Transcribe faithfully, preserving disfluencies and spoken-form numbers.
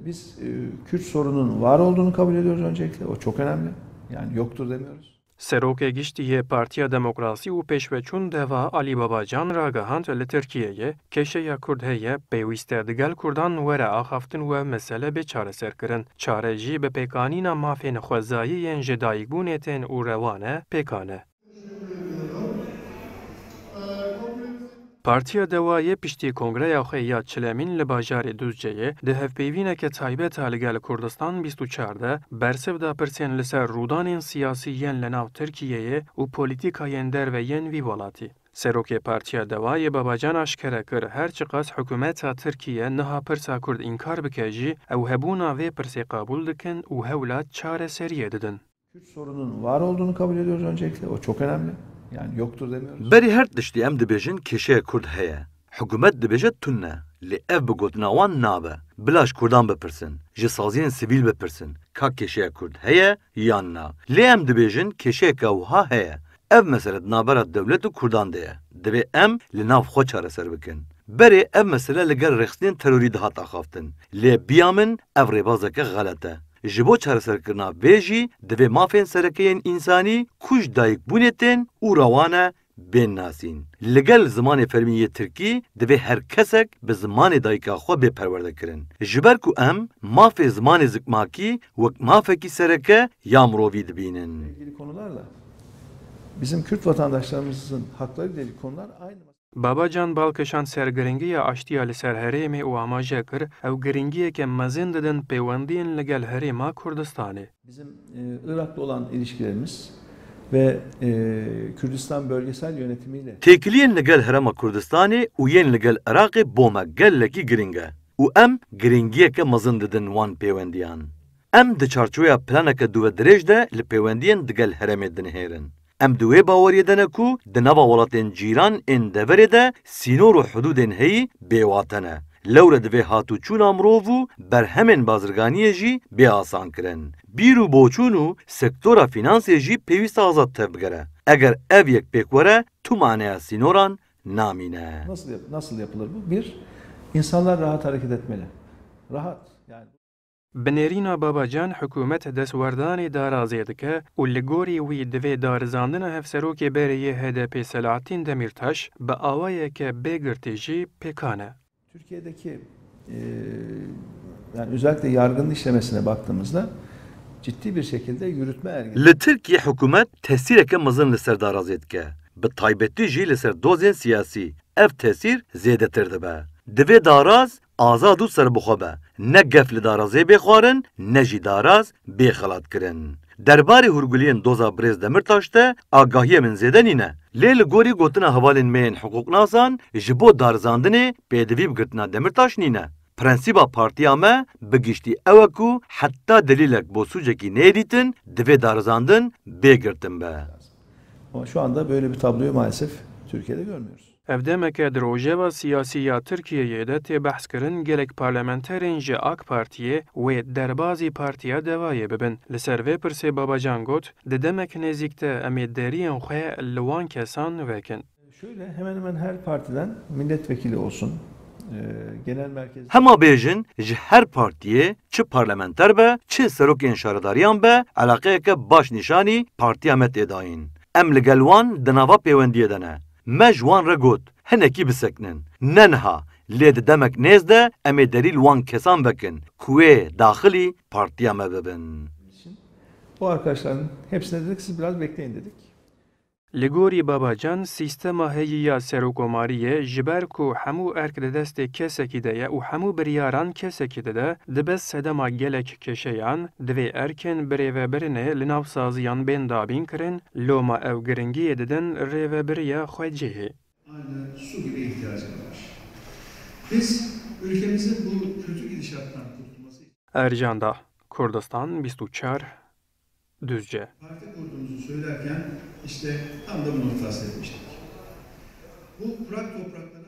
Biz e, Kürt sorunun var olduğunu kabul ediyoruz öncelikle. O çok önemli. Yani yoktur demiyoruz. Serokê Giştî yê Partiya Demokrasî û Pêşveçûn Deva Alî Babacan ragihand li Tirkiyeyê kêşeya Kurd heye, pêwîst e digel Kurdan were axaftin û ev mesele bê çareserkirin. Çare jî bi pêkanîna mafên xwezayî yên ji dayikbûnê tên û rewan e, pêkan e. Partiya Dewayê piştî kongreya xwe ya çilemîn li bajarê Duzceyê di hevpeyvîneke taybet a li gel Kurdistan bîst û çar de bersiv da pirsên li ser rûdanên siyasî yên li nav Tirkiyeyê û polîtîkayên derve yên vî welatî. Serokê Partiya Dewayê Babacan aşkere kir, her çiqas hikûmeta Tirkiye niha pirsa Kurd înkar bike jî, ew hebûna vê pirsê qebûl dikin û hewla çareseriyê didin. Kürt sorunun var olduğunu kabul ediyoruz öncelikle. O çok önemli. Yani yoktur demiyoruz. Berî her tiştî em dibêjin kêşeya Kurd heye. Hikûmet dibêje tune, lê ev bi gotina wan nabe. Bila ji Kurdan bipirsin, ji saziyên sivîl bipirsin, ka kêşeya Kurd heye yan na. Lê em dibêjin kêşeyeke wiha heye. Ev mesele di navbera dewlet û Kurdan de ye. Divê em li nav xwe çareser bikin. Berê ev mesele li gel rêxistinên terorî dihat axaftin. Lê biya min ev rêbazeke xelet e. Ji bo çareserkirina vê jî divê mafên sereke yên însanî ku ji dayikbûnê tên û rewan e bên nasîn. Li gel zimanê fermî yê tirkî divê her kesek bi zimanê dayika xwe bê perwerdekirin. Ji ber ku em mafê zimanê zikmakî wek mafekî sereke ya mirovî dibînin. İlgili konularla bizim Kürt vatandaşlarımızın hakları ile ilgili konular aynı Babacan bal kişand ser giringiya aştiya li ser herêmê û amaje kir, ew giringiyeke mezin didin pêwendiyên li gel Herêma Kurdistanê. Bizim e, Irak'la olan ilişkilerimiz ve e, Kürdistan bölgesel yönetimiyle Têkiliyên li gel Herêma Kurdistanê û yên li gel Iraqê bo me gelekî giring e û em giringiyeke mezin didin wan pêwendiyan. Em di çarçoveya planeke duvedirêj de li pêwendiyên digel herêmê dinihêrin. Em di wê baweriyê de ne ku di nava welatên cîran ên deverê de sînor û hidûdên heyî bêwate ne. Lewre divê hatûçûna mirov û berhemên bazirganiyê jî bê asankirin. Bîr û boçûn û sektora fînansê jî pêwîst e azad tevbigere. Eger ev yek pêk were, tu maneya sînoran namîne. Nasıl yap-, nasıl yapılır bu? Bir, insanlar rahat hareket etmeli. Rahat. Yani Bi nêrîna Babacan, hikûmet destwerdanê darazê dike û li gorî wî divê darizandina hevserokê berê yê H D P Selahattîn Demîrtaş bi awayeke bê girtî jî pêkan e. Türkiye'deki, e, yani özellikle yargının işlemesine baktığımızda ciddi bir şekilde yürütme ergini. Li Tirkiye hikûmet tesîreke mezin li ser darazê dike. Bi taybetî jî li ser dozên siyasî ev tesîr zêdetir dibe. Divê daraz azad û serbixwe be. Ne gef li darazê bê xwarin, ne jî daraz bê xelatkirin. Derbarê hûrguliyên doza birêz Demirtaş de agahiyê min zêde nîne. Lê li gorî gotina hevalên me yên hiqûqnasan, ji bo darizandinê pêdivî bi girtina Demirtaş nîne. Prensîba partiya me bi giştî ew e ku heta delîlek bo sûcekî neyê dîtin, divê darizandin bê girtin be. Ama şu anda böyle bir tabloyu maalesef Türkiye'de görmüyoruz. Ev demeke di rojeva siyasî ya Tirkiyeyê de tê behskirin, gelek parlamenterên ji AK Partiyê wê derbazî Partiya Devayê bibin. Li ser vê pirsê Babacan got, di demek nêzîk de em ê deriyên xwe li wan kesan vekin. Şöyle, hemen hemen her partiden milletvekili olsun, e, genel merkez Hema bêjin ji her partiyê çi parlamenter be, çi serokên şaredariyan be, eleqeyeke baş nîşanî partiya me tê dayîn. Em li gel wan di nava pêwendiyê de ne. Me ji wan re got, hinekî bisekinin. Ne niha, lê di demek nêz de em ê derî li wan kesan vekin ku wê daxilî partiya me bibin. O arkadaşların hepsine dedik, siz biraz bekleyin dedik. Li gorî Babacan, sîstema heyî ya serokomariyê, ji ber ku hemû erk di destê kesekî de ye û hemû biryaran kesekî dide, dibe sedema gelek kêşeyan, divê erkên birêvebirinê li nav saziyan bên dabîn kirin, loma ew giringiyê didin rêvebiriya xwecihê. Aynı su gibi ihtiyacımız var. Biz ülkemizin bu kötü gidişattan kurtulması Ercan Dağ, Kurdistan bîst û çar, Düzce. Parti kurduğumuzu söylerken işte tam da bunu kastetmiştik. Bu kurak toprakta